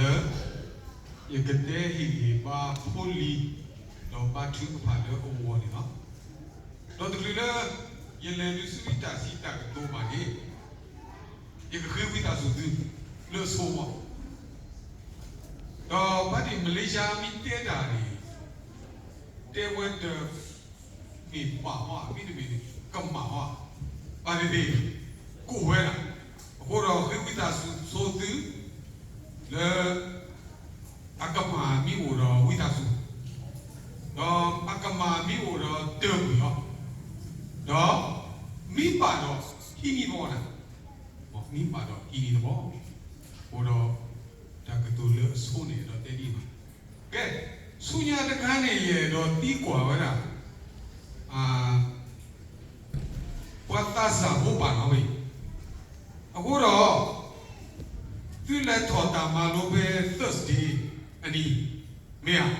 လၢ ယကတဲဟ့ၣ်ဂံၢ်ဘါဖိလံၤ ဒီးဘါထုကဖၣ်လၢအဂီၢ်န့ၣ်လီၤ. ဒီးတချုးလၢ ယလဲၤဒုးဆူတၢ်စံးတၢ်ကတိၤဘၣ်န့ၣ် ယကဃ့ဝံသးစူၤသု လၢအဆိဘၣ်. ဒီးဘၣ်တ့ၢ်မလ့ၡါမ့ၢ်တဲတၢ်န့ၣ် တဲဝဲတမ့ၢ်ဘၣ်ဟီ မ့တမ့ၢ်န့ၣ် ကမၣ်ဟီ ဘၣ်သ့ၣ်သ့ၣ် ကိးဝဲဒၣ်. အဃိဒီးဃ့ဝံသးစူၤဆိသု လၢ အကမၣ်မ့ၢ်အိၣ်ဒီးဝံသးစူၤ, ဒီးအကမၣ်မ့ၢ်အိၣ်ဒီးတၢၢ်ကွံာ်အီၤ, ဒီး မ့ၢ်ဘၣ်ဒီးဟံးန့ၢ်သဘီနၤ, မ့ၢ်ဘၣ်ဒီးဟံးန့ၢ်သဘီ, အဃိဒီး တၢ်ကတိၤလၢအဆိန့ၣ်ဒီးတဲဒ်န့ၣ်ဘၣ်. ကဲ, ဆူညါတခါန့ၣ် ယအဲၣ်ဒိးသံကွၢ်ဝဲဒၣ် ပှၤသးစၢ်ဖိပၣ်နီၤဝဲအံၤ, အဃိဒီး သုလဲၤထီၣ်တၢ်မၤလိဖဲ Thursday အနံၤ, မ့ၢ်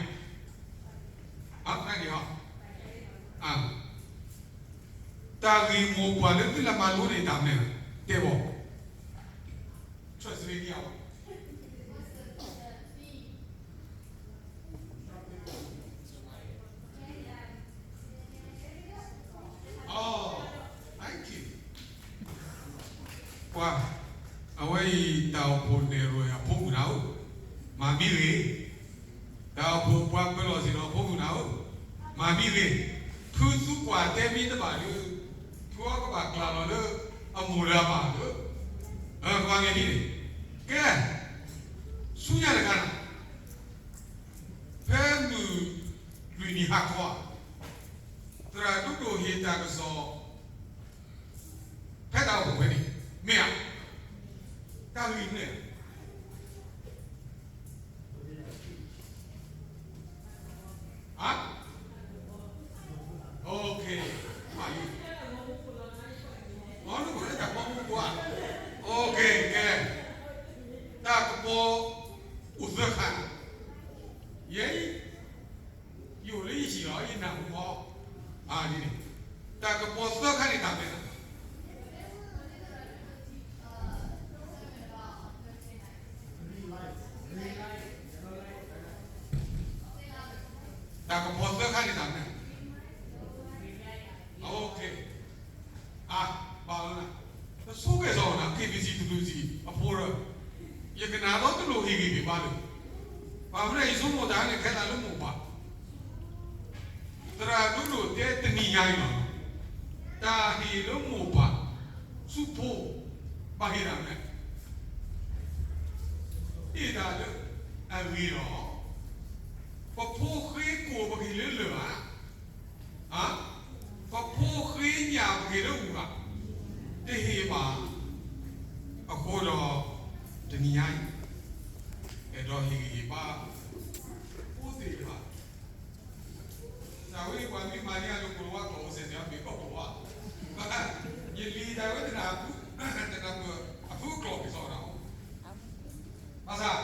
ဧါ, အါ, တၢ်ဂ့ၢ်မိၢ်ပှၢ်လၢ သုလဲၤမၤလိန့ၣ် တၢ်မနုၤလဲၣ်, တဲဘၣ် translate န့ၢ်အီၤ. Oh, thank you. ပှၤ, အဝဲအံၤ တၢ်အိၣ်ဖှိၣ်နဲၣ်ရွဲၣ် အဖိမုၣ်နၤဧၢ, မၤမံဂ့ၤ, တၢ်အိၣ်ဖှိၣ်ပှၤပၢၤလီၢ်ဆ့ၣ်နီၤ အဖိမုၣ်နၤဧၢ, မၤမံဂ့ၤ, ဖုသူကွၢ်တဲမ့ၢ်တဘၣ်ဒီး ဖုအီၤကဘၣ်ကျၢ်လီၤလၢ အမိၢ်လၢအပၢ်လၢ ကမၤဂ့ၤဒ်န့ၣ်, ကဲ, ဆူညါတခါန့ၣ် ဖဲမုၢ်လွံၢ်နံၤဟါခီဧါ, သရၣ်ဒိၣ်ဒိၣ်ဟ့ၣ်တၢ်ကစီၣ် ဖဲတၢ်အိၣ်ဖှိၣ်ဖဲန့ၣ် မ့ၢ်ဧါ, တၢ်ဂ့ၢ်မနုၤလဲၣ်, အါ, okay, မ့ၢ်လံ, အီၤလၢပှၤလၢတၢ်ကပီၤမူခိၣ်ဧါ, okay, ကဲ, တၢ်ကပီၤအိၣ်သၢခါ, ယဲ ယအိၣ်လၢယဟံၣ်လီၤ ယနၢ်ဟူအီၤ, အါန့ၣ်, တၢ်ကပီၤသၢခါန့ၣ်တၢ်မနုၤလဲၣ်, တၢ်ကပီၤသၢခါန့ၣ်တၢ်မနုၤလဲၣ်, okay. အါ, ဘၣ်လီၤ, ပဆိကမိၣ်စီၤနၤ KBC WC အဖိဒီး, ယကနၣ်ဒီးတလိၣ်ဟ့ၣ်ဂံၢ်ဟ့ၣ်ဘါလၢၤ, ဘၣ်မနုၤယဆိကမိၣ်တၢ်န့ၣ် ခဲလၢာ်လၢမိၢ်ပၢ်, သရၣ်ဒိၣ်ဒိၣ်တဲတနံၤညါအံၤလီၤ, တၢ်ဟ့ၣ်လၢမိၢ်ပၢ် ဆူဖိ, ဘၣ်ဟ့ၣ်တၢ်မနုၤလဲၣ်, ဟ့ၣ်တၢ်လၢအဂ့ၤလီၤ, ပဖိဃ့ကိာ်ပကဟ့ၣ်လၢလၢၢ်ဧါ ပဖိဃ့ညၣ်ပကဟ့ၣ်လၢအူဧါ, တဟ့ၣ်ဘၣ်, အဃိဒီး တနံၤညါအံၤ အဲၣ်ဒိးဟ့ၣ်ဂံၢ်ဟ့ၣ်ဘါ ဖိသ့ၣ်တဖၣ်, တၢ်ဝဲပှၤမ့ၢ်မၤန့ၢ်အီၤလၢကိၤလၤဝါကျိာ် အိၣ်စဲၣ်န့ၣ် အမ့ၢ်ကီၢ်ကိၤလၤဝါ, ယလံၤတၢ်ဝဲတနၢ်ပၢၢ်, တနၢ်ပၢၢ်အဖုအကျိာ်က့ၤစီဒီး, ဘၣ်ဆၣ်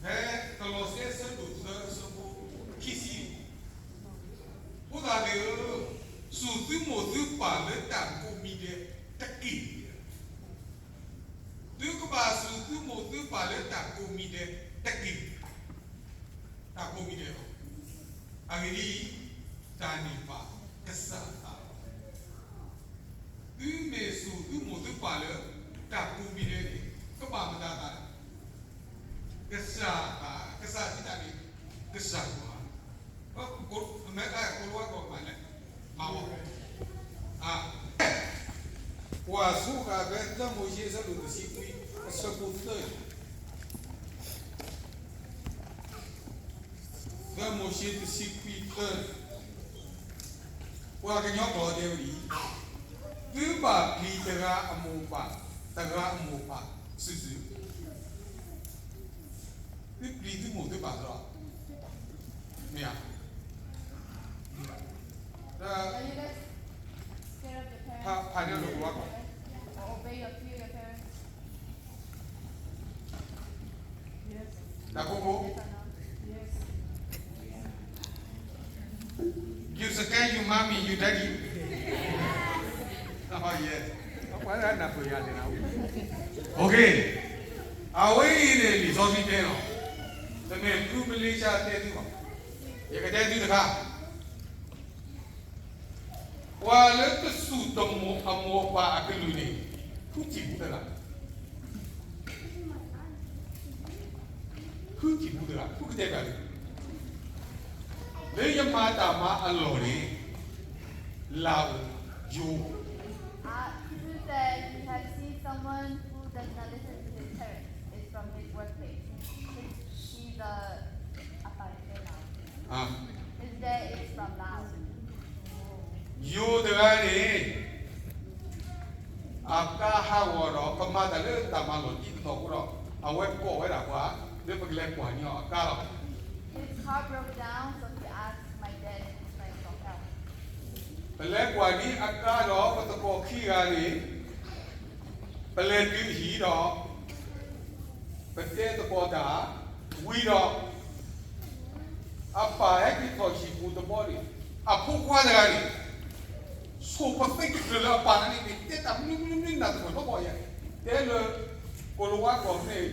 ဖဲကလီးစဲ အဆၢဒိၣ်သၢ အဆၢဖိခံဆံ, ဖိသၣ်သ့ၣ်ဧၢ, စူၢ်သုမိၢ်သုပၢ်လၢတၢ်ကိးမံၤဒဲးတက့ၢ်. သုကဘၣ်စူၢ်သုမိၢ်သုပၢ်လၢတၢ်ကိးမံၤဒဲးတက့ၢ်. တၢ်ကိးမံၤဒဲးလီၤ. အဂ့ၢ်ဒ်အံၤ, တၢ်န့ၣ်ဘၣ်ကစၢ်အသးလီၤ. သုမ့ၢ်စူၢ်သုမိၢ်သုပၢ်လၢတၢ်ကိးမံၤဒဲးန့ၣ် ကဘၣ်မတၤသးလဲၣ်, ကစၢ်အသး, ကစၢ်စံးတၢ်န့ၣ် ကစၢ်ယွၤ, ကိၤလၤဝါကျိာ်မးလဲၣ်, မၤဝဲ, ကွၢ်ဆိဃာ်ဖဲသၢမိၤၡ့ အဆၢဒိၣ်တဆံခွံ အဆၢဖိသၢန့ၣ် သၢမိၤၡ့တဆံခွံသၢန့ၣ်, ပှၤကညီကျိာ်တဲဝဲဒ်အံၤ, သုဘၣ်ပျံၤတဂၤအမိၢ်အပၢ်, တဂၤအမိၢ်အပၢ်စုာ်စုာ်, သုပျံၤသုမိၢ်သုပၢ်သီ, မ့ၢ်ဧါ, ဒီး ဖးန့ၢ်လိာ်ကွၢ်ကီး တၢ်ကိးကိး, you scared your mommy, your daddy? Oh, yes. ပှၤလၢနၢ်ပၢၢ်ယၤန့ၣ်, okay. အဝဲအံၤန့ၣ် လံာ်စီဆှံတဲလီၤ. တမ့ၢ်ဖုမလ့ၡါတဲသုဘၣ်. ယကတဲသုတခါ, ပှၤလၢတစူၢ်တမိၣ်အမိၢ်အပၢ်အကလုၢ်န့ၣ်, ဖုထံၣ်ဘူးတဂၤ, ဖုထံၣ်ဘူးတဂၤ, ဖုကတဲတဂၤန့ၣ်, လၢယမၤတၢ်မၤအလီၢ်န့ၣ်, လၢယိ Uh, Peter said he had seen someone who does not listen to his parents. It's from his workplace. He's, he's a, a His dad is from Laos. ယိၤတဂၤန့ၣ် အကါဟးဂီၤဒီး ပမၤတၢ်လၢတၢ်မၤလီၢ်ခံတတီၤအဃိဒီး အဝဲကိးဝဲဒၣ်ပှၤ လၢပကလဲၤကွၢ်န့ၢ်အီၤအကါလီၤ. His car broke down, so he asked my dad and his friend for help. ပလဲၤကွၢ်န့ၢ်အကါဒီး ပသကိးခံဂၤန့ၣ် ပလဲၤတုၤအဟံၣ်ဒီး ပတဲသကိးတၢ်ဝံၤဒီး အပၢ်ဟဲက့ၤထီၣ်ဟံၣ်ပူၤတဘျီန့ၣ် အဖိခွါတဂၤန့ၣ် ဆိၣ်ပသ့ကတြၢၢ်လၢအပၢ်န့ၣ် တဲတၢ်မနုၤမနုၤမနုၤနၢ်တပၢၢ်နီတဘျီယဲ, တဲလၢ ကိၤလၤဝါကျိာ်ဖဲန့ၣ်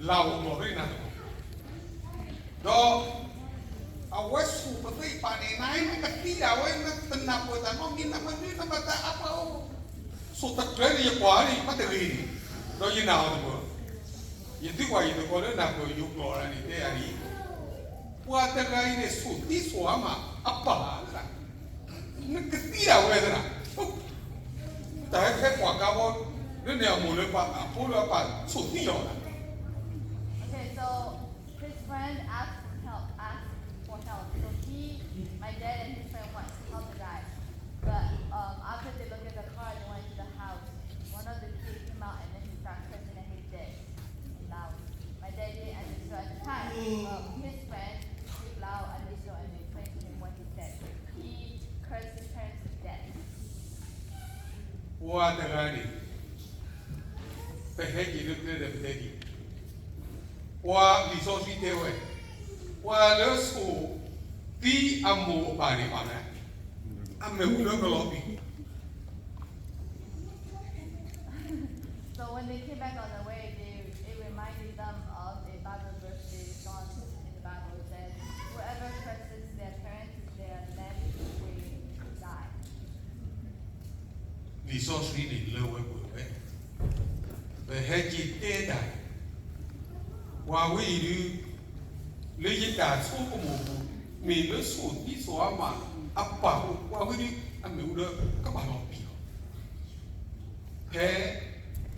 လၢအိၣ်ကျိာ်ဖဲန့ၣ်နၢ်တပၢၢ် ဒီး အဝဲဆိၣ်ပသ့အပၢ်န့ၣ် နၤနကသံဒၣ်ဝဲ နတနၢ်ပၢၢ်တၢ်နီတမံၤ နၢ်ပၢၢ်ဒ်နဘၣ်တၢ်အါပှၤအိၣ်, ဆိၣ်တကြၢးန့ၣ် ယကွၢ်န့ၣ် ယဘၣ်တဂ့ၤန့ၣ်, ဒီးယနာ်အီၤတပၢၢ်, ယသံကွၢ်ယသကိးလၢနၢ်ပၢၢ်ယိၤကျိာ်န့ၣ် တဲယၤဒ်အံၤ, ပှၤတဂၤအံၤန့ၣ် ဆိၣ်သံဆိၣ်အါမးအပၢ်လၢ နကသံဒၣ်ဝဲသရၣ်, တၢ်ဟဲဖဲပှၤကါဘီ လၢန့ၣ်အမိၢ်လၢပၢ်အဖိလၢအပၢ်ဆိၣ်သံလီၤ. Okay, so his friend asked for help, asked for help. So he, my dad and his friend went to help the guy. But um, after they looked at the car, they went to the house. One of the kids came out and then he started cursing at his dad in Lao. My dad didn't understand at the time. But his friend, Lao, understood and explained to him what he said. He cursed his parents to death. ပှၤတဂၤန့ၣ် ပဟဲက့ၤလၢကျဲဒီးပတဲဒ်အံၤ, ပှၤလံာ်စီဆှံတဲဝဲ, ပှၤလၢဆိၣ်သံအမိၢ်အပၢ်န့ၣ် အမ့ၣ်အူလၢကလီၤပံာ် So when they came back on the way, they, it reminded them of a Bible verse they saw in the Bible. It said, whoever curses their parents, their land will die. လံာ်စီဆှံန့ၣ်လၢဝဲပှဲၤဝဲ, ပဟဲက့ၤတဲတၢ်, ပှၤဝဲအံၤဒုး လၢယတၢ်ဆိကမိၣ်ပူၤ မ့ၢ်လၢဆိၣ်သံဆိၣ်အါမးအပၢ်အိၣ် ပှၤဝဲဒုး အမ့ၣ်အူလၢကဘၣ်လီၤပံာ်လီၤ. ဖဲ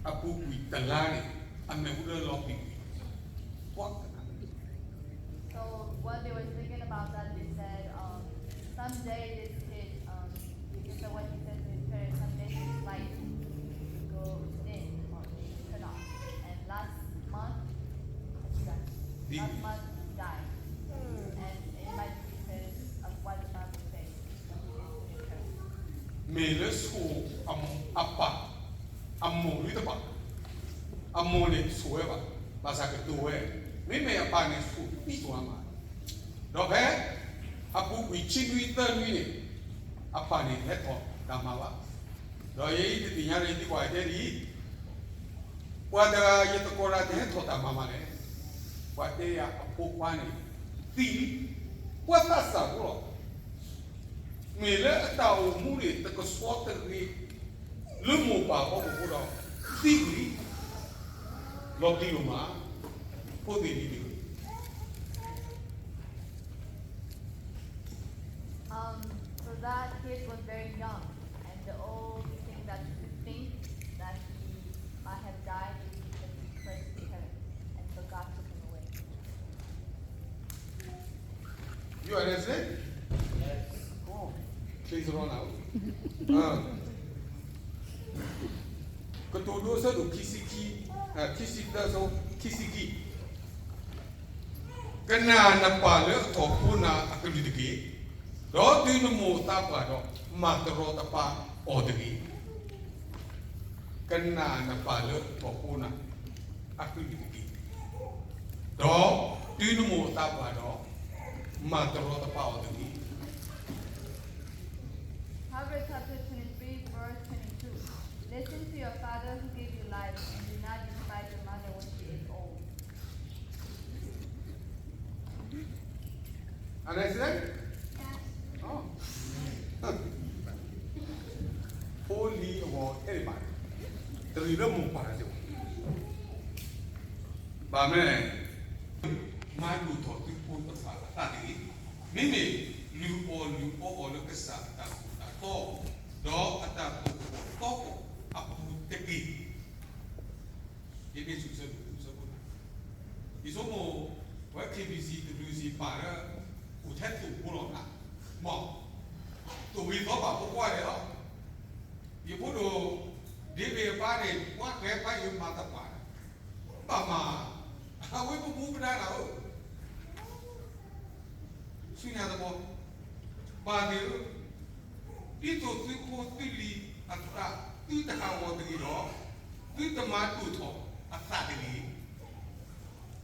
အပူၤကွံာ်တလါန့ၣ် အမ့ၣ်အူလၢလီၤပံာ်ကွံာ် ပှၤ So while they were thinking about that, they said, um, someday this kid, um, because of what he said to his parents, someday his light will go dim or be turned off. And last month, last month he died. And it might be because of what the Bible says. မ့ၢ်လၢဆိၣ်အပၢ် အမိၢ်လၢတပၢ်, အမိၢ်န့ၣ်ဆိၣ်ဝဲဘၣ်, ဘၣ်ဆၣ်ကတိၤဝဲ, မ့မ့ၢ်အပၢ်န့ၣ်ဆိၣ်သံဆိၣ်အါမး, ဒီးဖဲအပူၤကွံာ်ခံနွံသၢနွံန့ၣ် အပၢ်န့ၣ်ဟဲထီၣ်တၢ်မၤဘၣ်, ဒီးယဲအံၤတသ့ၣ်ညါဒီးယသံကွၢ်တဲဒ်အံၤ, ပှၤတဂၤယသကိးတဂၤတဟဲထီၣ်တၢ်မၤမးလဲၣ်, ပှၤတဲယၤအဖိခွါန့ၣ် သံလံ, ပှၤသးစၢ်ဖိလီၤ. မ့ၢ်လၢအတၢ်အိၣ်မူန့ၣ် တကဆှီတဂ့ၤ လၢမိၢ်ပၢ်အဖီခိၣ်အဃိဒီး သံကွံာ်လံ, လီၤပျံၤလိာ်မး, ဖိသ့ၣ်လံၤတဂ့ၤ. Um, so that kid was very young, and the only thing that he could think that he might have died is because he cursed his parents, and so God took him away. You understand? Yes. Oh, please run out. ကတိၤဒိ အဆၢဒိၣ်ခံဆံခံ, ခံဆံသၢ, ခံဆံခံ, ကနၣ်နပၢ်လၢအထီၣ်ဖိနၤအကလုၢ်တက့ၢ်, ဒီးတုၤနမိၢ်အသးပှၢ်ဒီး မၤတရီတပါအီၤတဂ့ၤ. ကနၣ်နပၢ်လၢအထီၣ်ဖိနၤအကလုၢ်တက့ၢ်, ဒီးတုၤနမိၢ်အသးပှၢ်ဒီး မၤတရီတပါအီၤတဂ့ၤ. Proverbs chapter twenty-three, verse twenty-two. Listen to your father who gave you life, and do not despise your mother when she is old. အန့ၣ်စ့ၢ်, ဖိလံၤအဂီၢ်ထဲန့ၣ်ဘၣ်, တရံးလၢမိၢ်ပၢ်စ့ၢ်ကီး, ဘၣ်မနုၤလဲၣ်, မၤဒိၣ်ထီၣ်သုဖိသ့ၣ်တဖၣ်အသးတဂ့ၤ, မ့မ့ၢ်လုၢ်အီၣ်လုၢ်အီအီၤလၢကစၢ်အတၢ်သိၣ်တၢ်သီ, ဒီးအတၢ်သိၣ်ဃီၣ်သီဃီၣ်အပူၤတက့ၢ်. ယ့ၣ်ဆိမိၣ် ဝဲ KBC WC ပာ်လၢ အိၣ်ထဲသိၣ်ဖိလီၤနၤ, မ့ၢ် သိၣ်ဂ့ၤသီဘၣ်ဖိခွါန့ၣ်လီၤ. ယဖိဒိၣ် ဒ့ဘ့ၣ်အပၢ်န့ၣ် ပှၤဃဲပှၤယမၤသပှၢ်, ဘၣ်မၤ, အဝဲပမူပဒါနၤဧၢ ဆူညါတဘျီ, ဘၣ်သ့ၣ်ဧၢ, ဒ်သိးသုဖိသုလံၤအသး သုတဟးဂီၤတဂ့ၤဒီး, သုတမၤဒိၣ်ထီၣ်အသးတဂ့ၤ.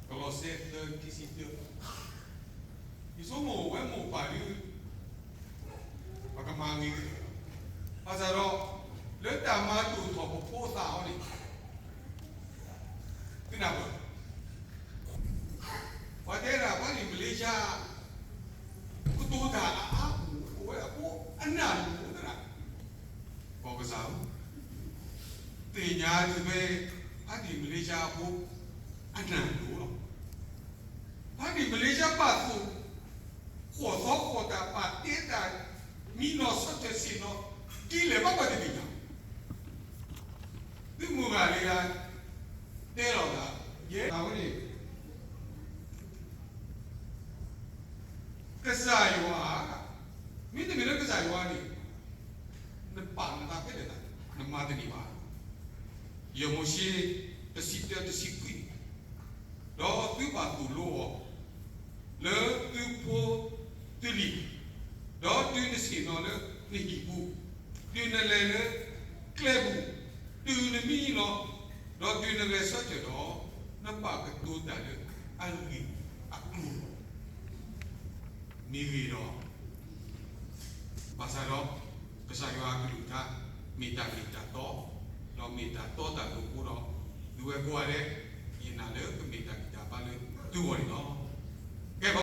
ကလီးစဲ သၢ ခံဆံသၢ, ယဆိကမိၣ်ဝဲမိၢ်ပၢ်ဒုး ပကမၤဂ့ၤဂ့ၤ, ဘၣ်ဆၣ်ဒီး လၢတၢ်မၤဒိၣ်ထီၣ်ပဖိအသးအီၤန့ၣ် သုနၢ်ပၢၢ်, ပှၤတဲဒၣ်ဖါတံၢ်မလ့ၡါ ကတိၤတၢ်အအါပူၤ အိၣ်ဝဲအဖိအနၢ်လိၤသရၣ်, ပှၤကစၢ်ဧၢ, သ့ၣ်ညါသုဖဲ ဖါတံၢ်မလ့ၡါအဖိ အနၢ်လိၤလီၤ. ဖါတံၢ်မလ့ၡါဘၣ်သိၣ် ဃီၣ်သီဃီၣ်တၢ် ဘၣ်တဲတၢ် မံနီၤဆီၣ်ထွဲဆ့ၣ်နီၤ ဒ်လဲၣ်ဘၣ်ပှၤတသ့ၣ်ညါ, သုမုၢ်ဂၤလၢယၤ တဲလီၤသး ယဲ အဝဲန့ၣ် ကစၢ်ယွၤ, မ့တမ့ၢ်လၢကစၢ်ယွၤန့ၣ် နပာ်နသးဖဲလဲၣ်သး နမၤတန့ၢ်ဘၣ်. ယဲၢ်မိၤၡ့ တဆံတၢ တဆံခွံ, ဒီးသုဘၣ်သိၣ်လိအီၤ လၢသုဖိသုလံၤ, ဒီးတုၤနဆ့ၣ်နီၤလၢနဟံၣ်ပူၤ, တုၤနလဲၤလၢကျဲပူၤ, တုၤနမံလီၤ, ဒီးတုၤနဂဲၤဆၢထၢၣ်ဒီး, နဘၣ်ကတိၤတၢ်လၢအဂ့ၢ်အကျိၤလီၤ. မ့ၢ်ဂ့ၤဒီး ဘၣ်ဆၣ်ဒီး ကစၢ်ယွၤအကလုၢ်ကထါ မ့ၢ်တၢ်ဂ့ၢ်တၢ်တီ, ဒီးမ့ၢ်တၢ်တီတၢ်လိၤအဃိဒီး, သုဝဲကိးဂၤဒဲး, ယနာ်လၢကမ့ၢ်တၢ်ဂံၢ်တၢ်ဘါလၢသုဂီၢ်န့ၣ်လီၤ.